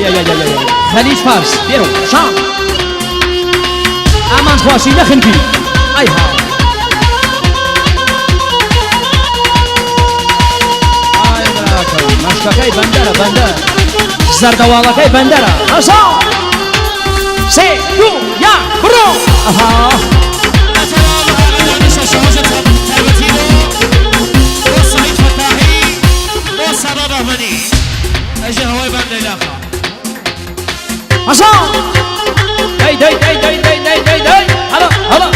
ئای ئای ئای خەلیج فارس بێرۆ شام ئامان خواشی نەخنکی ئای ها ئای براکەم مەشکەکەی بەندەرە بەندەر زەردەواڵەکەی بەندەرە هەسا سێ دوو یا بڕۆ ئەها. هەسا دەی دەی دەی دەی دەی دەی دەی دەی هەڵە هەڵە.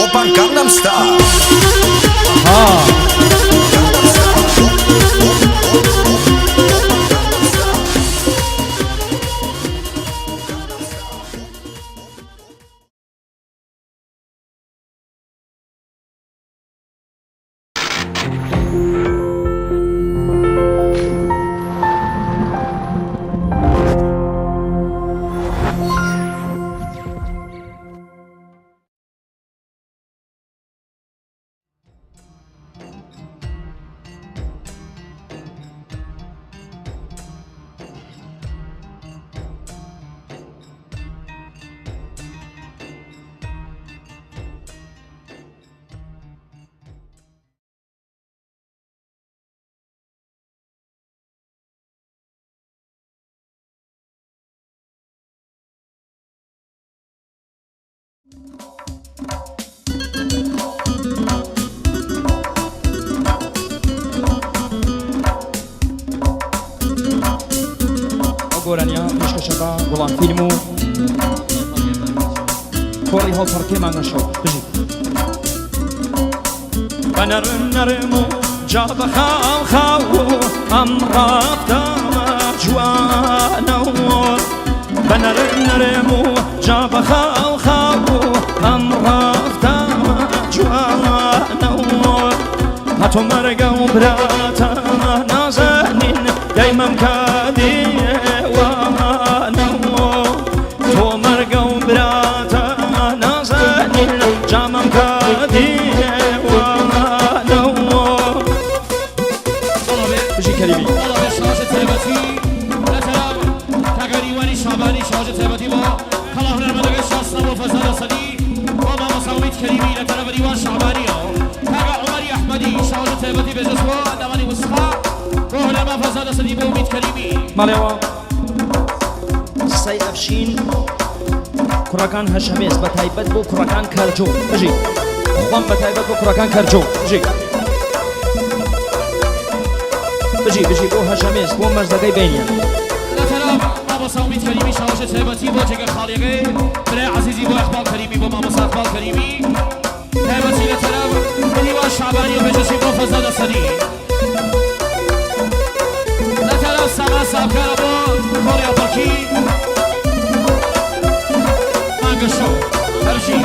Oppan Gangnam Style. ها. ئەو گۆرانیە پێشکەشە بە گوڵان فیلم و کۆڕی هەڵپەڕکێ مانگەشەو بژی. بە نەرم نەرم و جا بە خاو خاو و ئەم ڕافتامە جوانەوە بە نەرم نەرم و جا بە خاو خاو و ئەم ڕافتامە جوانەوە هەتۆ مەرگە و براتە نازەنین دایمەم کە دیوانەوە تۆ مەرگە و براتە نازەنین جامەم کە دیوانەوە. بژی کەریمی. ماڵێەوە سەی ئەفشین کوڕەکان هەشەمێز بە تایبەت بۆ کوڕەکان کەرجۆ بژی خۆم بە تایبەت بۆ کوڕەکان کەرجۆ بژی بژی بژی بۆ هەشەمێز بۆ مەرزەکەی بینیان. مامۆستا ئومید کەریمی شاوەشە تایبەتی بۆ جێگە خاڵیەکەی برای عەزیزی بۆ ئەقباڵ کەریمی بۆ مامۆستا ئەقباڵ کەریمی تایبەتی لە تەرەف هیوا شەعبانی و بێجەسی بۆ فەزاد ئەسەدی لە تەرەف سامان سابکارە بۆ کۆڕی ئەپەڵکی مانگەشەو هەرژی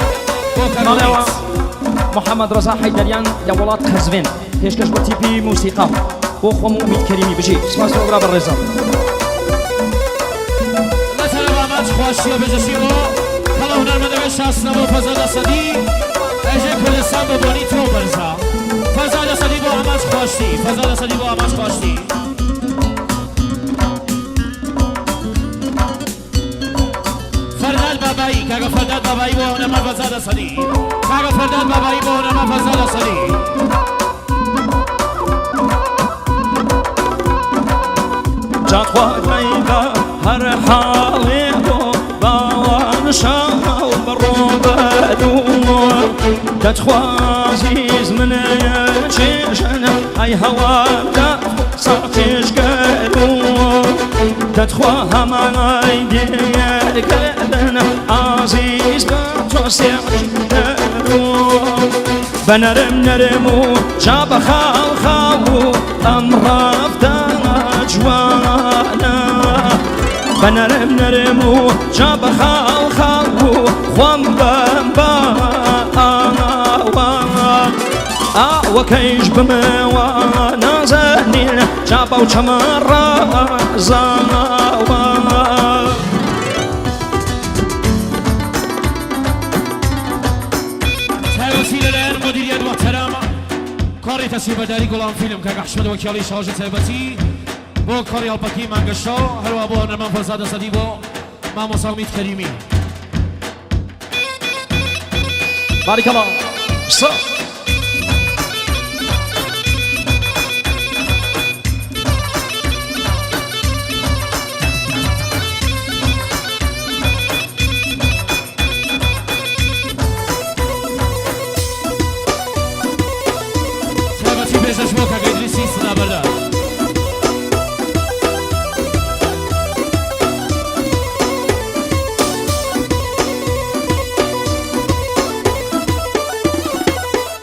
بۆ ماڵەوە کاک محەممەد ڕەزا حەیدەریان لە وڵات قەزوێن پێشکەش بۆ تیپی موسیقا بۆ خۆم و ئومید کەریمی بژی سپاس بۆ برا بەڕێزم. لە تەرەف ئامانج خواشتیە بێجەسی بۆ کەڵە هونەرمەندەکەی شاسنە بۆ فەزاد ئەسەدی ئەژێ کوردستان بە بۆنی تۆ بەرزە فەزاد ئەسەدی بۆ ئامانج خواشتی فەزاد ئەسەدی بۆ ئامانج خواشتی. فەرداد بابایی کاکە فەرداد بابایی بۆ هونەرمەند فەزاد ئەسەدی کاکە فەرداد بابایی بۆ هونەرمەند فەزاد ئەسەدی. جاخوا بە هەر حاڵێ بۆ باوان شاو بڕۆ بەدوو دەتخوا عزیز منە چێژن ئەی هەوا ساقێشگەرو دەتخوا هەمانای دێرکردن ئازیز بە تۆ سێعدەرو بە نەرم نەرم و جا بە خاو خاو و ئەم ڕافتە جوانە بە نەرم نەرم و جا بە خاو خاو و خۆم بەم بە ئاوا ئاوەکەیش بمەوە نازەنین جا بەو چەمە ڕازاوە. کۆڕی تەسویربەرداری گوڵان فیلم کاک ئەحمەد وەکیڵی شاژی تایبەتی بۆ کۆڕی هەڵپەکی مانگەشەو هەروە بۆ هونەرمەند فەرزاد ئەسەدی بۆ مامۆستا ئومید کەریمی. بارك الله صح. تایبەتی پێشەش بۆ کاک ئیدریسی سنابەردار.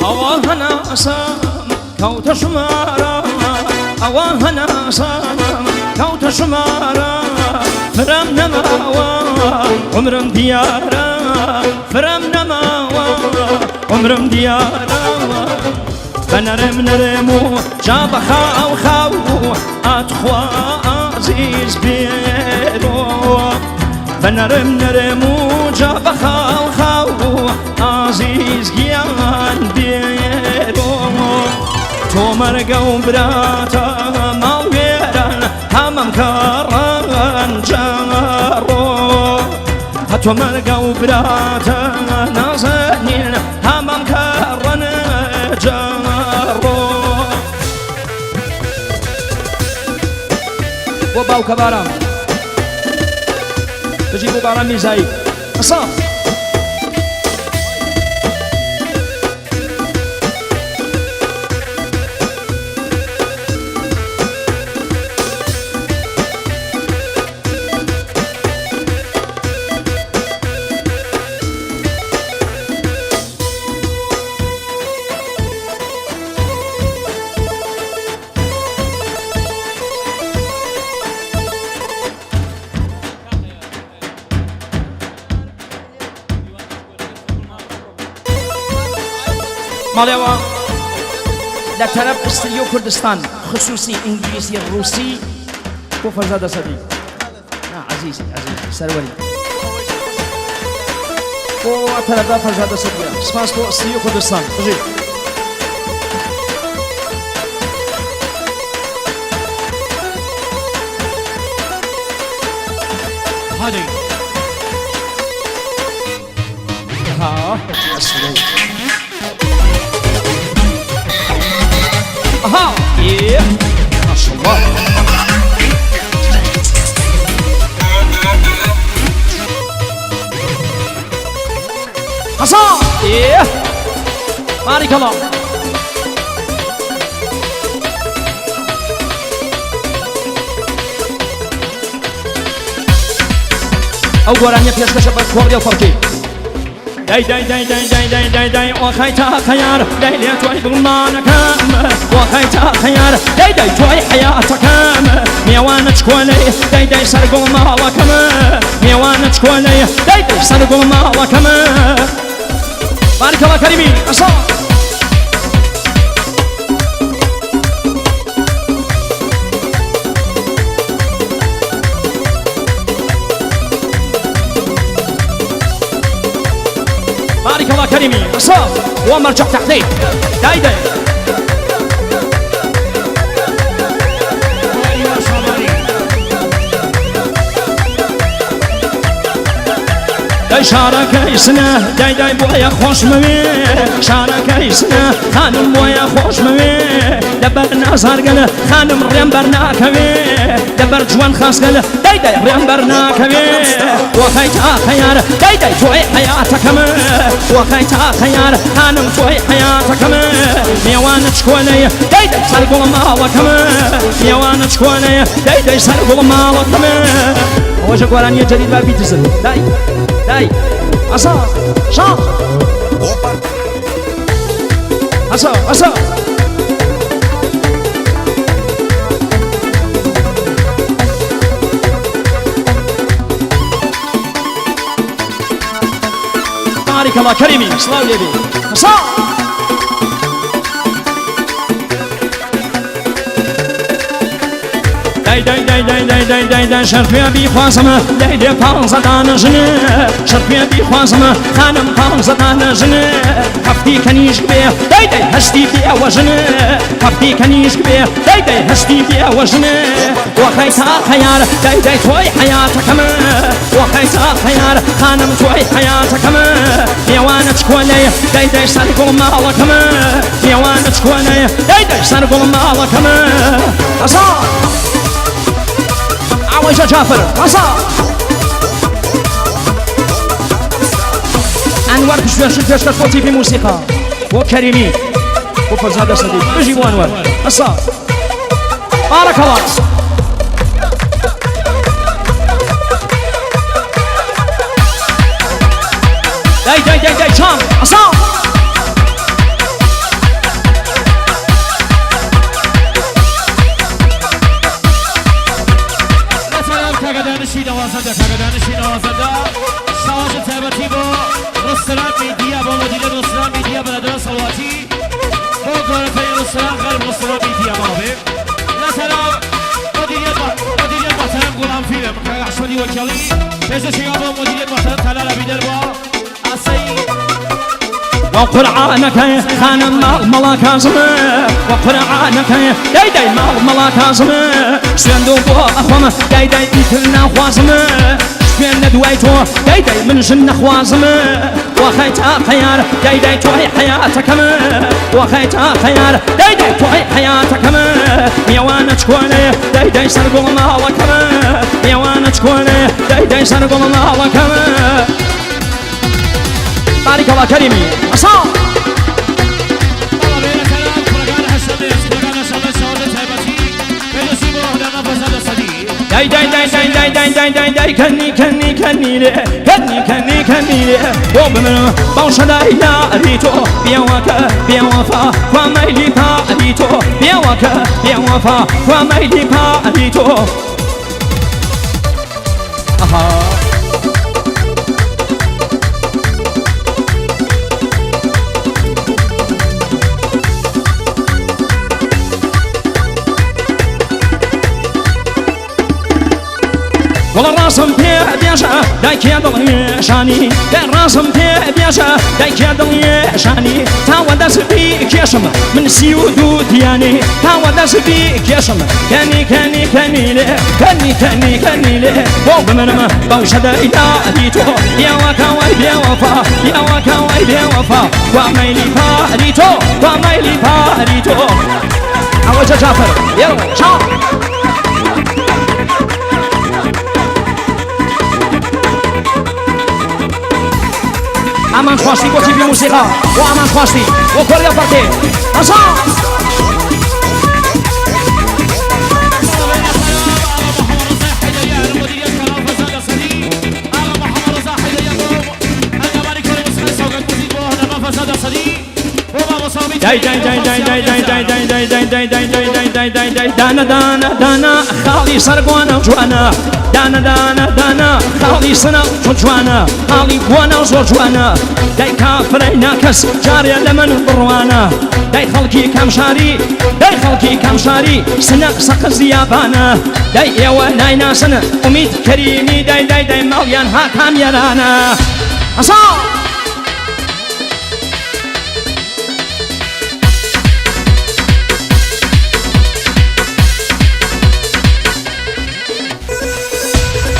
ئەوە هەناسەم کەوتە شمارە، ئەوە هەناسەم کەوتە شمارە، فرەم نەماوە عمرم دیارە، فرەم نەماوە عمرم دیارە، بە نەرم نەرم و جا بە خاو خاو ئاتخوا ئازیز بێرۆ، بە نەرم نەرم و جا بە خاو خاو ئازیز گیان بێرۆ، تۆ مەرگە و براتە ماڵ وێران هەمەم کەڕەن جاڕۆ، هەتۆ مەرگە و براتە نازەنین هەمەم کەڕەن جاڕۆ. بۆ باوکە بارام بژی، بۆ بارام میرزایی ئەسا. ماڵێەوە لە تەرەف ئستریۆ کوردستان خصوصی ئینگلیزی ڕوسی بۆ فەرزاد ئەسەدی عزیزی عزیزی سەروەری بۆ تەرەفدا فەرزاد ئەسەدیە. سپاس بۆ ئستریۆ کوردستان. بژی. هادی. ها ها إيه. ما شاء الله. حصان إيه. بارك الله. ئەو گۆرانیە پێشکەشە بە کۆڕی و پەڵکی. دای دای دای دای دای دای دای دای وخی تا خیار دای لێ توی گوڵمانەکەم، وخی تا خیار دای دای توی حیاتەکەم، میێوانە چکۆلەی دای دای سەر گوڵ ماڵەکەم، میێوانە چکۆلەی دای دای سەر گوڵ ماڵەکەم. بارك الله كريمي أصلا. بارك الله كريمي أصلا ومرجع تحديد داي داي. ئیوە شاماری. دای شارەکەی سنە دای دای بۆیە خۆشمەوێ، شارەکەی سنە خانم بۆیە خۆشمەوێ، لەبەر نازارگەلە خانم ڕێم بەر ناکەوێ، لەبەر جوان خاستگەلە دای دای ڕێم بەر ناکەوێ، وەخەی تا خەیار دای دای تۆی حەیاتەکەم، وەخەی تا خەیار خانم تۆی حەیاتەکەم، میێوانە چکۆلەی دای دای سەر گوڵ ماڵەکەم، میێوانە چکۆلەی دای دای سەر گوڵ ماڵەکەم. ئەوەشە گۆرانیە جدید با بیتزن. دای دای ئەسا شا. Opa. ئەسا ئەسا. بارك الله كريمي سلاو ليبي أسا. دای دای دای دای دای دای دای دای شەرپێ بیخوازمە دای دێ پانزە دانە ژنێ شەرپێ بیخوازمە خانم پانزە دانە ژنێ هەفتی کەنیشک بێ دای دای هەشتی بێوە ژنێ هەفتی کەنیشک بێ دای دای هەشتی بێوە ژنێ وەخەی تا خەیار دای دای تۆی حەیاتەکەمە وەخەی تا خەیار خانم تۆی حەیاتەکەمە نێوانە چکۆلەیە دای دای سەر گوڵ ماڵەکەمە نێوانە چکۆلەیە دای دای سەر گوڵ ماڵەکەمە ئەسا عوجة جعفر عصا أنور بشويش پێشکەش بۆ تیپی موسیقا بۆ کەریمی بۆ فەرزادە سەدی بژی بۆ ئەنوەر ئەسا بارك الله. دای دای دای دای چام ئەسا لەسەرام کاکە دانشی نەوازەندە کاکە دانشی نەوازەندە شاواز تایبەتی بۆ ڕستەران میدیا بۆ مدیرە ڕستەران میدیا بەرادەران سەڵواتی بۆ گەورەترین ڕستەران غەرب ڕستەران میدیا بەڵێ لەسەرام مدیریت محترم غلام فیلم کاکە ئەحمەدی وەکیڵی پێشەشیگا بۆ مدیریت محترم تالار ئەبیدەر بۆ ئاسەی وقرعانك خانم ماڵ مەڵا کازمە وقرعانك دای دای ماڵ مەڵا کازمە سوێند و بۆ ئەخۆمە دای دای ئیتر ناخوازمە شوێن لە دوای تۆ دای دای من ژن نەخوازمە وەخەی تا خەیار دای دای تۆی حەیاتەکەمە وەخەی تا خەیار دای دای تۆی حەیاتەکەمە میوانە چکۆنێ دای دای سەرگوڵ ماڵەکەمە میوانە چکۆنێ دای دای سەرگوڵ ماڵەکەمە بارك الله كريمي أصاب. بەڵێ لەسەرام کوڕەکان هەشتەمێ سیتەکان هەشتەمێ شاواز تایبەتی پێشەشی بۆ هونەرمەند فەرزادە سەدی دای دای دای دای دای دای دای دای دای کەنی کەنی کەنی لێ کەنی کەنی کەنی لێ بۆ بمرم باوشە دای یاری تۆ بێوەکە بێوەفا خوا مەیلی پاری تۆ بێوەکە بێوەفا خوا مەیلی پاری تۆ ئەها وەڵا ڕاستم پێ بێژە دایکێ دڵێشانی ڕاستم پێ بێژە دایکێ دڵێشانی تاوە دەست بیکێشم من 32 دیانی تاوە دەست بیکێشم کەنی کەنی کەنی لێ کەنی کەنی کەنی لێ بۆ بمرمە باوشە دەیداری تۆ بێوەکەوەی بێوەفا بێوەکەوەی بێوەفا وا مەیلی پاری تۆ وا مەیلی پاری تۆ ئەوەجە جافر يلا چاو. ئامان خواستی بۆ تیپی موسیقا و ئامان خواستی بۆ کۆریا پەرتێ ئەسا. بەڵێ لەسەرام ئاغا محەممەد ڕەزای حەیدەریان مدیریت کەناڵ فەرزادە سەدی ئاغا محەممەد ڕەزا حەیدەریان بۆ ئەندامانی کۆری موسیقای سەوگەند موزیک بۆ هونەرمەند فەرزادە سەدی بۆ مامۆستا ئومید دای دای دای دای دای دای دای دای دای دای دای دای دای دای دای دای دای دانە دانە دانە خاڵی سەرگۆنە جوانە دانە دانە دانە خاڵی سنە زۆر جوانە خاڵی گۆنە زۆر جوانە دای کافرەی ناکەس جارێ لە من بڕوانە دای خەڵکی کامشاری دای خەڵکی کامشاری سنە سەقز یابانە دای ئێوە نایناسنە ئومید کەریمی دای دای دای ماڵیان ها کامیێرانە ئەسا.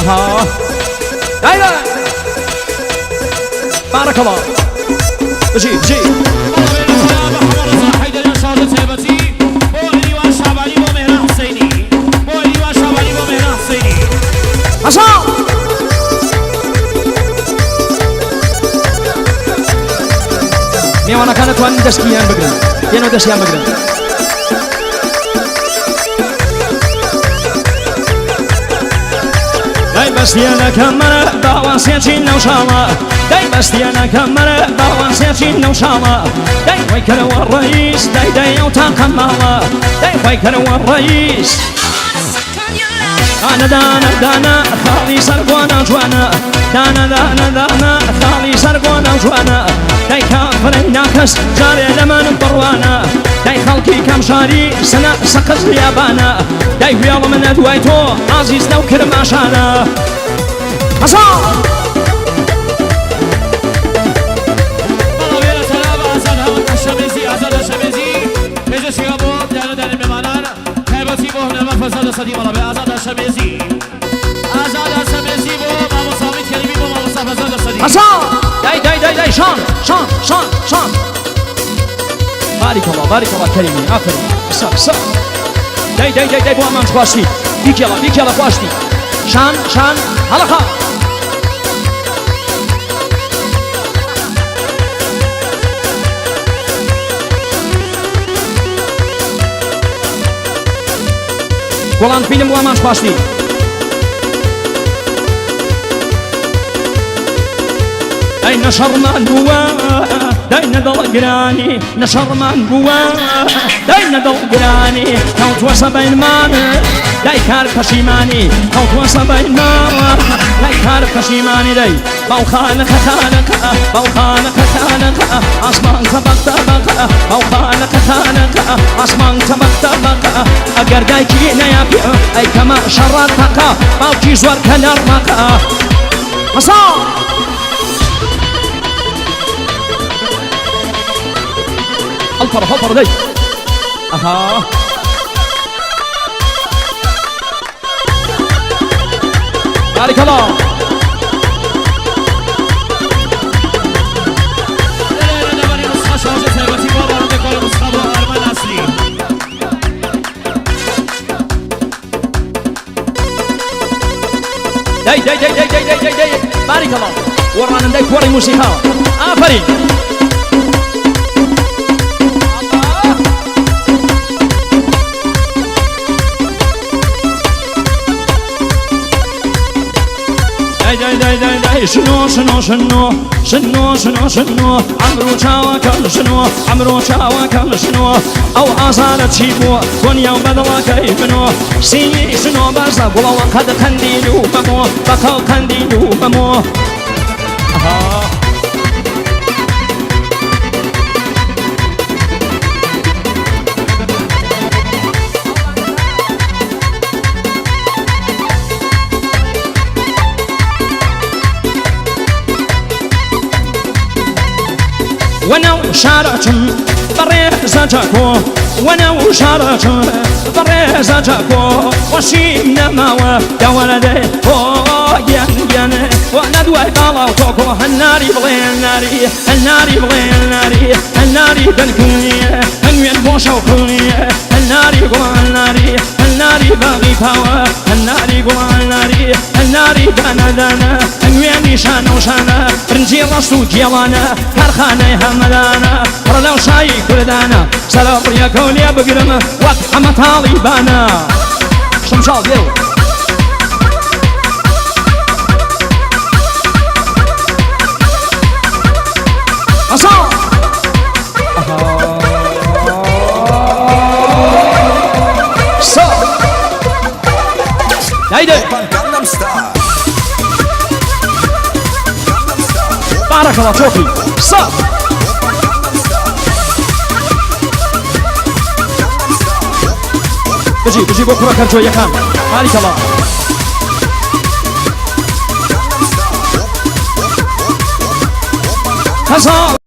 ها دای دای بارك الله بجي بجي. بەڵێ لەسەرام محەممەد ڕەزا حەیدەریان شاواز تایبەتی بۆ ئەلیوان شابانی بۆ مێهران حوسەینی بۆ ئەلیوان شابانی بۆ مێهران حوسەینی ئەسا. میوانەکان دەتوانن دەستیان بگرن دێنەوە دەستیان بگرن دای بەستیانەکەم مەرە باوان سێچین نەوشاڵە دای بەستیانەکەم مەرە باوان سێچین نەوشاڵە دای خۆی کەرەوە ڕئیس دای دای ئەو تاقە ماڵە دای خۆی کەرەوە ڕئیس دانە دانە دانە خاڵی سەرگۆنە جوانە دانە دانە دانە خاڵی سەرگۆنە جوانە دای کافرەی ناکەس جارێ لە من بڕوانە دای خەڵکی کەمشاری سنە سەقز یابانە دای وێڵە منە دوای تۆ ئازیز نەو کرماشانە هەسا. بەڵا وێرە تەراب ئازاد هەموو شەمێزی ئازاد شەمێزی پێشەشیوە بۆ دانەدانی مێمانان تایبەتی بۆ هونەرمەند فەرزاد ئەسەدی بەڵا بێ ئازاد شەمێزی ئازاد شەمێزی بۆ مامۆستا ئومید کەریمی بۆ مامۆستا فەرزاد ئەسەدی هەسا دای دای دای دای شان شان شان شان بارك الله بارك الله كريمي آفرین قسە قسە دای دای دای دای بۆ ئەمان خواستی بیکێڵە بیکێڵە خواستی شان شان هەڵەخە گوڵان فیلم بۆ ئەمان خواستی دای نەشەڕمان بووە دای نەدڵگرانی نەشەڕمان بووە دای نەدڵگرانی کەوتووە سەبەینمان دای کار پەشیمانی کەوتووە سەبەینمان دای کار پەشیمانی دای باوخانەکە خانەکە باوخانەکە خانەکە ئاسمان تەبەق تەبەقە باوخانەکە خانەکە ئاسمان تەبەق تەبەقە ئەگەر دایکی نەیا پێ ئەی کەمە شەڕە تەقە باوکی زۆر کەلەر ڕەقە هەسا. هەڵپەڕ هەڵپەڕ دەی ئەها بارك الله. لەلایەن نوسخە شاژە تایبەتی بۆ باڕندەکۆڵ نوسخە بۆ ئارمان ئەسلی. دای دای دای دای دای دای دای بارك الله. وەڕانندای کۆڕی موسیقا ئافرین. دای دای دای دای دای شنو شنو شنو شنو شنو شنو عەمرو چاوەکەم شنو عەمرو چاوەکەم شنو ئەو ئازارە چی بووە دنیا و بەدڵەکەی منۆ سینی شنۆ بەرزە گوڵەوە قەد قەندیل و مەمۆ بەقەو قەندیل و مەمۆ. ئەها. وەناو شارەچم بەڕێزە چاکۆ وەناو شارەچم بەڕێزە چاکۆ وەشیم نەماوە داوەرە دێ ئۆ گیان گیانە وەنە دوای باڵا و تۆکۆ هەناری بڵێن ناری هەناری بڵێن ناری هەناری دەنکونیە هەنگوێن بۆ شەوخونیە هەناری گوڵان ناری هەناری باغی پاوە هەناری گوڵان ناری هەناری دانە دانە هەنگوێنی شانە و شانە برنجی ڕەش و گێڵانە کارخانەی هەمەدانە پڕ لەو شایی کوردانە سەرە ڕیەکەو لێ بگرم وەک حەمە تاڵیبانە شمشاڵ دێو. ئەسا. سا. دایدە. 오빤 강남스타일. 강남스타일. بارك الله توفي سا. 오빤 강남스타일. 강남스타일. بژی بژی بۆ کوڕە کەرجۆیەکان بارك الله. 강남스타일. هەسا.